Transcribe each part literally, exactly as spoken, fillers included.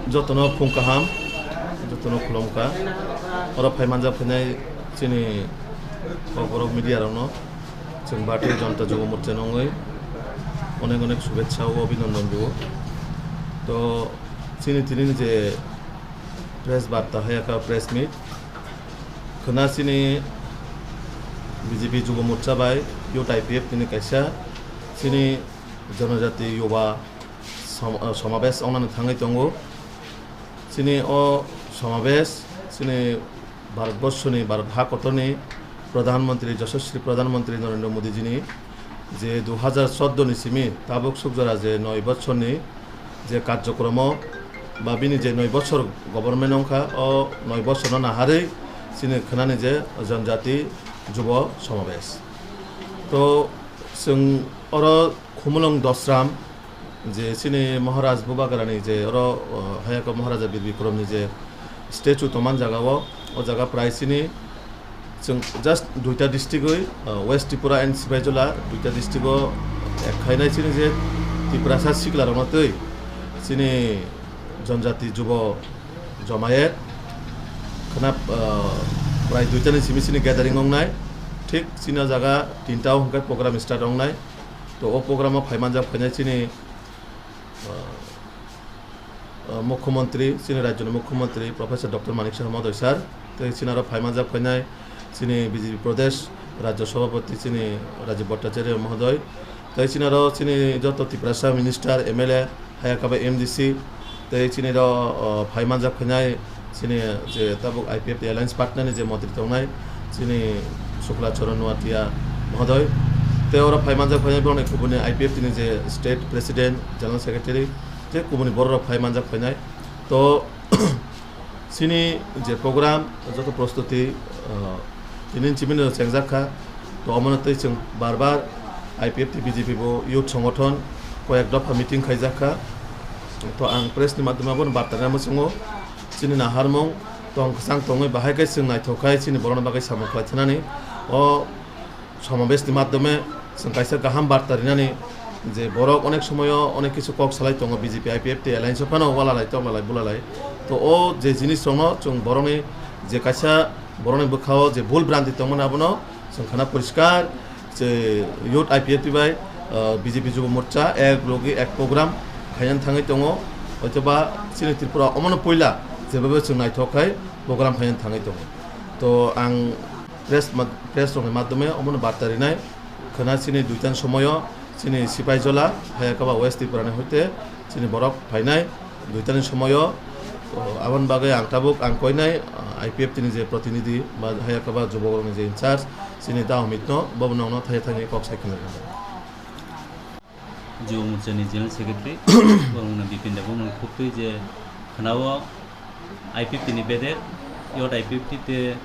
Jotono phung kaham, jotono khulumkha. Oro phai manjak phainai chini kok borok media rokno chwng Bharatiya Janata Yuva Morcha nungwi onek onek shubhechha o abhinandan rwo. To chini tini ni je press barta hayakha, press meet, khwna chini B J P Yuva Morcha bai Youth I P F tini kaisa chini Janajati Yuva som-, ah, Somabesh wngnani thangwi tongo. Chini o Somabesh chini Bharatborsoni, Bharat ha kotorni Pradhan Mantri, Yashaswi Pradhan Mantri Narendra Modi jini je dui hajar chordo ni simi tabuk sukjora je noi bochorni je karjokromo ba bini je noi bochor government wngkha, o noi bochorno naharwi chini khwnani je Janajati Yuva Somabesh. To chwng oro Khumulwng Dosram, je chini Maharaj Bubagrani je oro, uh, Hayaka Maharaja Bir Bikramni je statue tongman jaga o, o jaga prai chini chwng just duita district oi, uh, West Tripura and Sipaijala duita district o ek khainai chini je Tiprasa sikla rokno twi chini Janajati Yuva Jomayet khwna, uh, prai duita ni simi chini gathering wngnai, thik chini o jaga tinta o hwnkhe program start wngnai. To o program o phai manjak phainai chini, uh, uh, Mukhyamantri, chini rajyoni Mukhyamantri Professor Doctor Manik Saha Mohodoy sir, tei chini aro phai manjak phainai chini B J P Pradesh Rajya Sabhapati chini Rajiv Bhattacharya Mohodoy, tei chini aro chini joto Tiprasa Minister, M L A, Hayakaba M D C, tei chini ro, o, phai manjak phainai chini je tabuk I P F T Alliance partner ni je montri tongnai chini Shukla Charan Noatia Mohodoy, tei oro phai manjak phainai borokni kubuni I P F T ni je State President, General Secretary, tei kubuni borok rok phai manjak phainai. To chini je program joto prostuti, o, tini chimino chengjak kha. To omono tei chwng bar bar I P F T B J P bo youth songothon koyek dopha meeting khaijak kha. To ang press ni madhyome abono barta rina muchungo chini naharmung tong kwchang tongwi bahai khe chwng naithok khai chini borokno bagwi samung khlai thanani o somabesh ni madhyome chwng kaisa kaham barta rinani je borok onek somoyo onek kisu kok salai tongo B J P I P F T alliance o phano walalai toklalai bulalai. To o je jinis rokno chwng borokni je kaisa borokni bwkhao je bul branti tongmani abono chwng khana poriskar je youth I P F T bai, uh, B J P Yuva Morcha ek logi ek program khaina thangwi tongo, hoitoba chini Tripura omono puila jebabe chwng naithok khai program khaina thangwi tongo. To ang press ma-, press rokni madhyome omono barta rinai khwna chini duitan somoyo chini Sipaijala Hayakaba West Tripura ni hoite chini borok phainai. Duitani somoyo, o, aboni bagwi ang tabuk ang koinai, o, I P F T ni je protinidhi ba hayakaba jubokrokni je in charge, chini da Amit no, bobo nokno thaya thani kok sai khna rwnai. Jubo Morcha ni General Secretary, borokno Bipin Deb, borokno khuktwi je khwnao I P F T ni bedek, yot I P F T te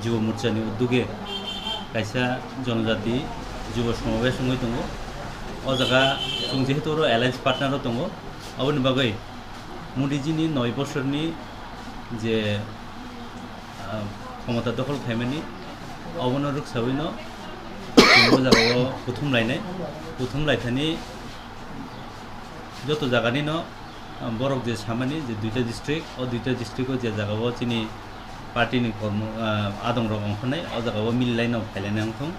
Jubo Morcha ni uduge kaisa Jonojati Jubo Somabesh wngwi tongo. O jaga chwng jehetu oro alliance partner o tongo, aboni bagwi Modi ji ni noi bosorni je, ah, khomota dokhol khaimani, obono rwksawino chwng o jagao kuthum lainai, kuthum laithani joto jaganino, ah, borok je samani je duita district, o duita district o je jagao chini party ni kormo, ah, adong rok ongkhornai, o jagao mililaino phailainai wngthung.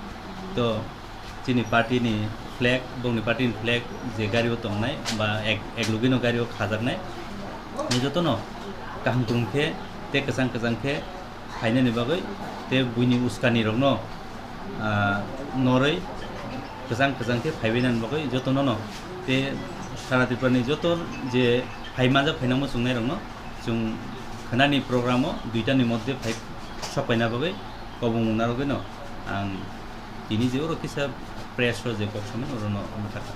To chini party ni flag, bongni party ni flag je gari o tongnai ba ek, ek logino gari o khajaknai, ni jotono kaham kwrwng khe tei kwchang kwchang khe phainani bagwi tei buini uskani rokno, ah, norwi kwchang kwchang khe phaibainani bagwi jotono no tei sara Tripura ni joto je phai manjak phainangma chwngnairokno chwng khwnani program o duitani moddhe phai sok paina bagwi kobong narwgwino ang tini je oro kisa press o je kok samani orono mwthakha.